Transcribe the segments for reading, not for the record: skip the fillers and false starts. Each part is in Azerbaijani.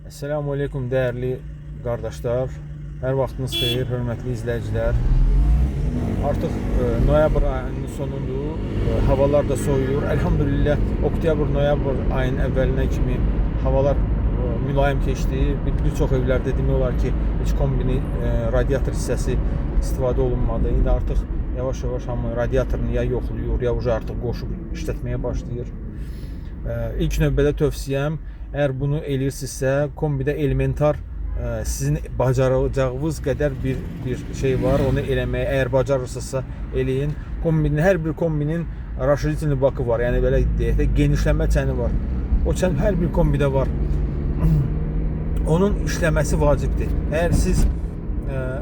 Esselamu Aleyküm dəyərli qardaşlar. Hər vaxtınız xeyir, hörmətli izləyicilər. Artıq noyabr ayının sonundur. Havalar da soyuyur. Elhamdülillah oktyabr, noyabr ayının əvvəlinə kimi havalar mülayim keçdi. Bir çox evlərdə demək olar ki, heç kombini radiator hissəsi istifadə olunmadı. İndi artıq yavaş-yavaş hamı radiatorunu ya yoxlayır, ya uca artıq qoşub işlətməyə başlayır. İlk növbədə tövsiyəm, əgər bunu eləyirsinizsə, kombidə elementar sizin bacaracağınız qədər bir şey var, onu eləməyə əgər bacarırsınızsa eləyin. Kombinin hər bir kombinin расширительный bakı var. Yəni belə deyək də genişlənmə çəni var. O çən hər bir kombidə var. Onun işləməsi vacibdir. Əgər siz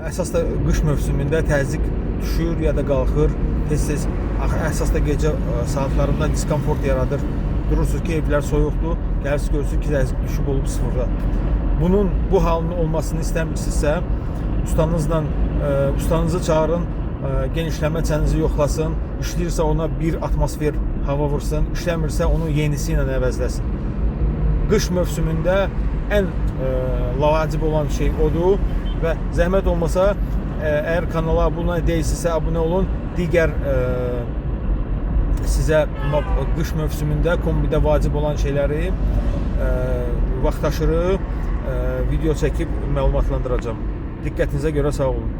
əsas da qış mövsümündə təzyiq düşür ya da qalxır, tez-tez əsas da gecə saatlarında diskomfort yaradır. Durursunuz ki, evlər soyuqdur, gəlirsiniz görürsünüz ki, təzyiq düşüb olub sıfırda. Bunun bu halının olmasını istəmirsinizsə, ustanızla ustanızı çağırın, genişlənmə çəninizi yoxlasın. İşləyirsə ona bir atmosfer hava vursun, işləmirsə onu yenisi ilə əvəzləsin. Qış mövsümündə ən vacib olan şey odur və zəhmət olmasa əgər kanala abunə deyilsinizsə abunə olun. Digər sizə qış mövsümündə kombidə vacib olan şeyləri vaxtaşırı video çəkib məlumatlandıracağam. Diqqətinizə görə sağ olun.